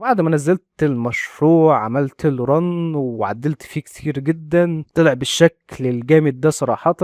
بعد ما نزلت المشروع عملت له run وعدلت فيه كتير جدا، طلع بالشكل الجامد ده صراحة.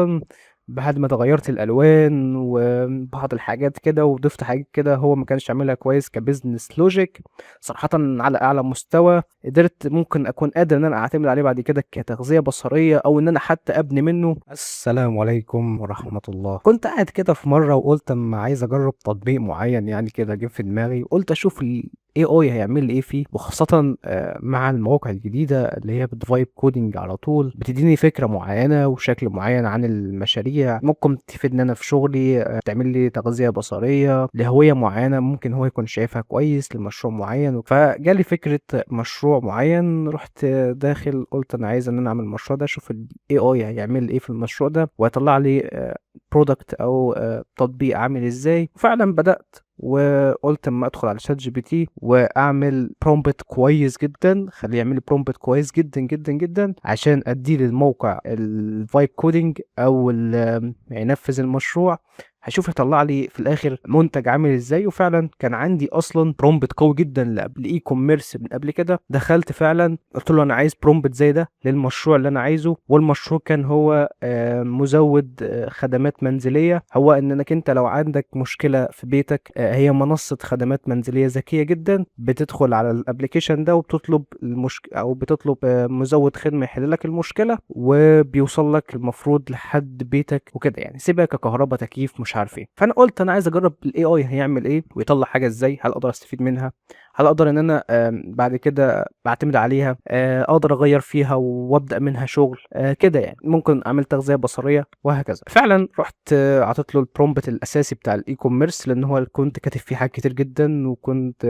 بعد ما تغيرت الالوان وبعض الحاجات كده وضفت حاجات كده هو ما كانش عاملها كويس ك business logic، صراحة على اعلى مستوى. قدرت ممكن اكون قادر ان انا اعتمد عليه بعد كده كتغذية بصرية او ان انا حتى ابني منه. السلام عليكم ورحمة الله. كنت قاعد كده في مرة وقلت اما عايز اجرب تطبيق معين، يعني كده جه في دماغي، قلت اشوف ال AI هيعمل لي ايه فيه، وخاصة مع المواقع الجديدة اللي هي بت vibe coding على طول، بتديني فكرة معينة وشكل معين عن المشاريع، ممكن تفيدني انا في شغلي، تعمل لي تغذية بصرية لهوية معينة ممكن هو يكون شايفها كويس لمشروع معين. فجالي فكرة مشروع معين، رحت داخل قلت انا عايز ان انا اعمل المشروع ده، اشوف ال AI هيعمل لي ايه في المشروع ده ويطلع لي product او تطبيق عامل ازاي. وفعلا بدأت وقلت اما ادخل على ChatGPT واعمل prompt كويس جدا، خليه يعمل لي prompt كويس جدا جدا جدا عشان اديه للموقع ال vibe coding او ينفذ المشروع، هشوف يطلع لي في الاخر منتج عامل ازاي. وفعلا كان عندي اصلا prompt قوي جدا لقبل e-commerce من قبل كده، دخلت فعلا قلت له انا عايز prompt زي ده للمشروع اللي انا عايزه. والمشروع كان هو مزود خدمات منزليه، هو انك انت لو عندك مشكله في بيتك، هي منصه خدمات منزليه ذكيه جدا، بتدخل على ال application ده وبتطلب المشك او بتطلب مزود خدمه يحل لك المشكله، وبيوصل لك المفروض لحد بيتك وكده، يعني سباكه، كهرباء، تكييف، مش عارف ايه. فانا قلت انا عايز اجرب ال AI هيعمل ايه ويطلع حاجه ازاي، هل اقدر استفيد منها، هل اقدر ان انا بعد كده بعتمد عليها، اقدر اغير فيها وابدا منها شغل، كده يعني ممكن اعمل تغذيه بصريه وهكذا. فعلا رحت عطيت له ال prompt الاساسي بتاع ال e-commerce، لان هو كنت كاتب فيه حاجات كتير جدا، وكنت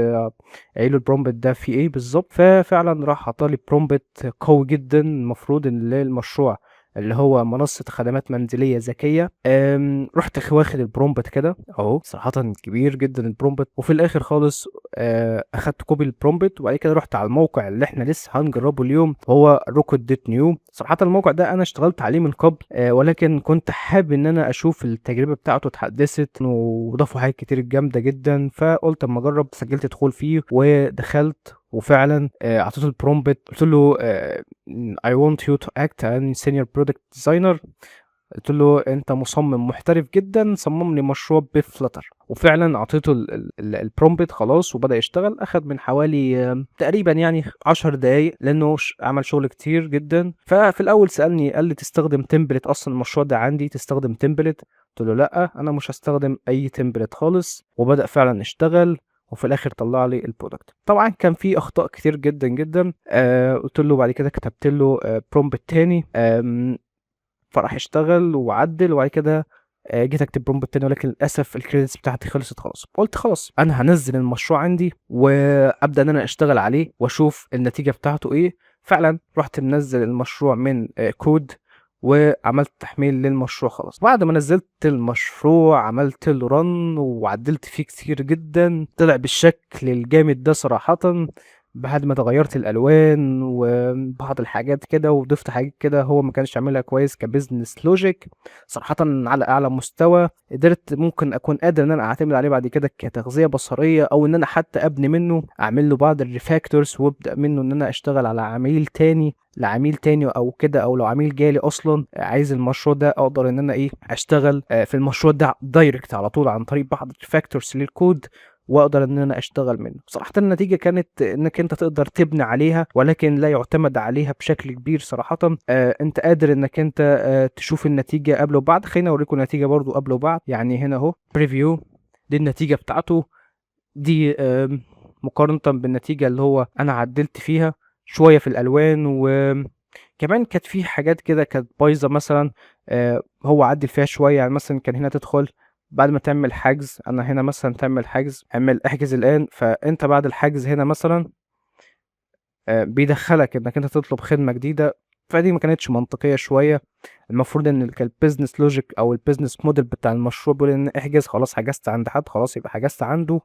قايل له ال prompt ده فيه ايه بالظبط. ففعلا راح عطالي prompt قوي جدا، المفروض ان المشروع اللي هو منصة خدمات منزلية ذكية. رحت واخد ال prompt كده اهو، صراحة كبير جدا ال prompt. وفي الاخر خالص اخدت copy ال prompt، وبعد كده رحت على الموقع اللي احنا لسه هنجربه اليوم، هو Rocket.new. صراحة الموقع ده انا اشتغلت عليه من قبل، ولكن كنت حابب ان انا اشوف التجربة بتاعته اتحدثت وضافوا حاجات كتير جامدة جدا، فقلت اما اجرب. سجلت دخول فيه ودخلت، وفعلا اعطيته ال prompt، قلت له I want you to act as senior product designer، قلت له انت مصمم محترف جدا، صمم لي مشروع ب Flutter. وفعلا اعطيته ال prompt خلاص وبدا يشتغل. اخد من حوالي تقريبا يعني 10 دقايق، لانه عمل شغل كتير جدا. ففي الاول سالني قال لي تستخدم template اصلا المشروع ده عندي، تستخدم template؟ قلت له لا، انا مش هستخدم اي template خالص. وبدا فعلا يشتغل، وفي الاخر طلع لي ال product. طبعا كان في اخطاء كتير جدا جدا. قلت له بعد كده كتبت له prompt تاني، فراح اشتغل وعدل، وبعد كده جيت اكتب prompt تاني، ولكن للاسف ال credits بتاعتي خلصت خلاص. قلت خلاص انا هنزل المشروع عندي وابدا ان انا اشتغل عليه واشوف النتيجه بتاعته ايه. فعلا رحت منزل المشروع من كود وعملت تحميل للمشروع خلاص. بعد ما نزلت المشروع عملت له run وعدلت فيه كتير جدا، طلع بالشكل الجامد ده صراحة. بعد ما تغيرت الالوان وبعض الحاجات كده وضفت حاجات كده هو ما كانش عاملها كويس ك business logic، صراحة على اعلى مستوى. قدرت ممكن اكون قادر ان انا اعتمد عليه بعد كده كتغذية بصرية، او ان انا حتى ابني منه، اعمل له بعض ال refactors وابدا منه ان انا اشتغل على عميل تاني، لعميل تاني او كده، او لو عميل جالي اصلا عايز المشروع ده اقدر ان انا ايه اشتغل في المشروع ده direct على طول عن طريق بعض ال refactors لل code، واقدر ان انا اشتغل منه. صراحة النتيجة كانت انك انت تقدر تبني عليها، ولكن لا يعتمد عليها بشكل كبير صراحة. انت قادر انك انت تشوف النتيجة قبل وبعد. خليني اوريكم النتيجة برضو قبل وبعد. يعني هنا اهو preview، دي النتيجة بتاعته دي، مقارنة بالنتيجة اللي هو انا عدلت فيها شوية في الالوان، وكمان كانت في حاجات كده كانت بايظة مثلا، هو عدل فيها شوية. يعني مثلا كان هنا تدخل بعد ما تعمل حجز، انا هنا مثلا تعمل حجز، اعمل احجز الان، فانت بعد الحجز هنا مثلا بيدخلك انك انت تطلب خدمة جديدة، فدي ما كانتش منطقية شوية. المفروض ان ال business logic او ال business model بتاع المشروع بيقول ان احجز، خلاص حجزت عند حد، خلاص يبقى حجزت عنده،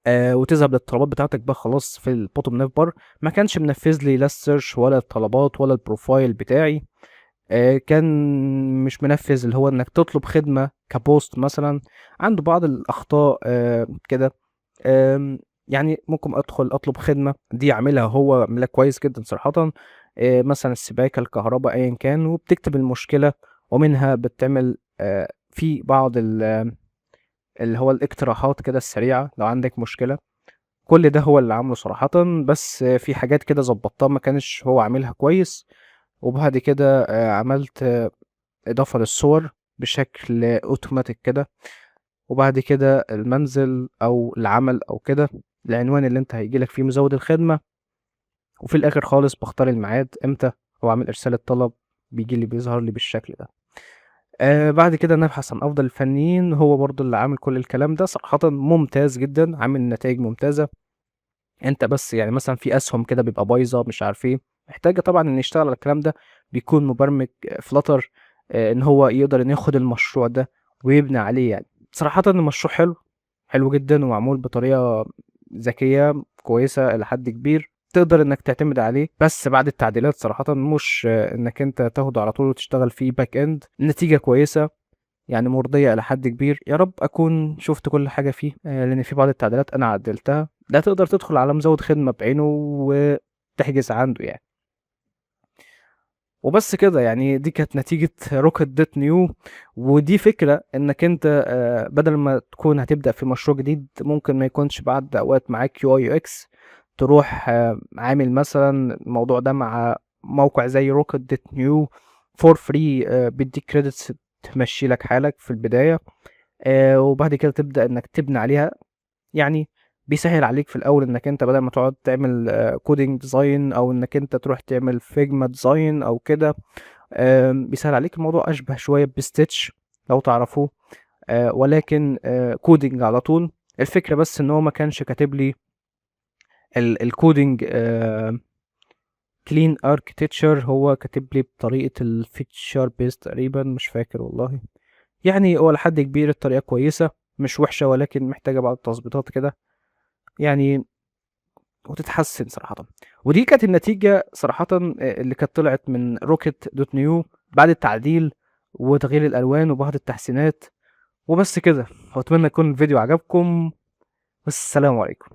وتذهب للطلبات بتاعتك بقى خلاص في ال bottom nav bar. ما كانش منفذ لي لا ال search ولا الطلبات ولا ال profile بتاعي، كان مش منفذ اللي هو انك تطلب خدمة ك post مثلا، عنده بعض الاخطاء كده. يعني ممكن أدخل أطلب خدمة دي عاملها هو، عاملها كويس جدًا صراحةً، مثلًا السباكة، الكهربا، أيًا كان، وبتكتب المشكلة ومنها بتعمل في بعض اللي هو الاقتراحات كده السريعة لو عندك مشكلة. كل ده هو اللي عامله صراحةً، بس في حاجات كده ضبطتها ما كانش هو عاملها كويس. وبعد كده عملت إضافة للصور بشكل أوتوماتيك كده. وبعد كده المنزل أو العمل أو كده، العنوان اللي أنت هييجي لك فيه مزود الخدمة. وفي الآخر خالص باختار الميعاد إمتى، وأعمل إرسال الطلب، بييجي لي بيظهر لي بالشكل ده. بعد كده نبحث عن أفضل الفنيين، هو برضه اللي عامل كل الكلام ده، صراحةً ممتاز جدًا، عامل نتايج ممتازة. أنت بس يعني مثلًا في أسهم كده بيبقى بايظة مش عارف إيه، محتاجة طبعًا إن يشتغل على الكلام ده، بيكون مبرمج Flutter، إن هو يقدر إنه ياخد المشروع ده ويبني عليه يعني. صراحةً المشروع حلو، حلو جدًا ومعمول بطريقة ذكية كويسة إلى حد كبير، تقدر إنك تعتمد عليه بس بعد التعديلات صراحةً، مش إنك أنت تاخده على طول وتشتغل فيه back end. النتيجة كويسة يعني مرضية إلى حد كبير. يا رب أكون شُفت كل حاجة فيه، لإن في بعض التعديلات أنا عدلتها. ده تقدر تدخل على مزود خدمة بعينه وتحجز عنده يعني. وبس كده يعني، دي كانت نتيجة rocket.new. ودي فكرة إنك أنت بدل ما تكون هتبدأ في مشروع جديد ممكن ما يكونش بعد أوقات معاك UI UX، تروح عامل مثلًا الموضوع ده مع موقع زي rocket.new for free، بيديك credits تمشي لك حالك في البداية، وبعد كده تبدأ إنك تبني عليها. يعني بيسهل عليك في الأول إنك أنت بدل ما تقعد تعمل coding design أو إنك أنت تروح تعمل figma design أو كده، بيسهل عليك الموضوع، أشبه شوية بSketch لو تعرفوه، ولكن coding على طول. الفكرة بس إن هو ما كانش كاتب لي الcoding clean architecture، هو كاتب لي بطريقة الfeature based تقريبًا، مش فاكر والله. يعني هو لحد كبير الطريقة كويسة مش وحشة، ولكن محتاجة بعض التظبيطات كده يعني وتتحسن صراحةً. ودي كانت النتيجة صراحةً اللي كانت طلعت من rocket.new بعد التعديل وتغيير الألوان وبعض التحسينات. وبس كده، وأتمنى يكون الفيديو عجبكم، والسلام عليكم.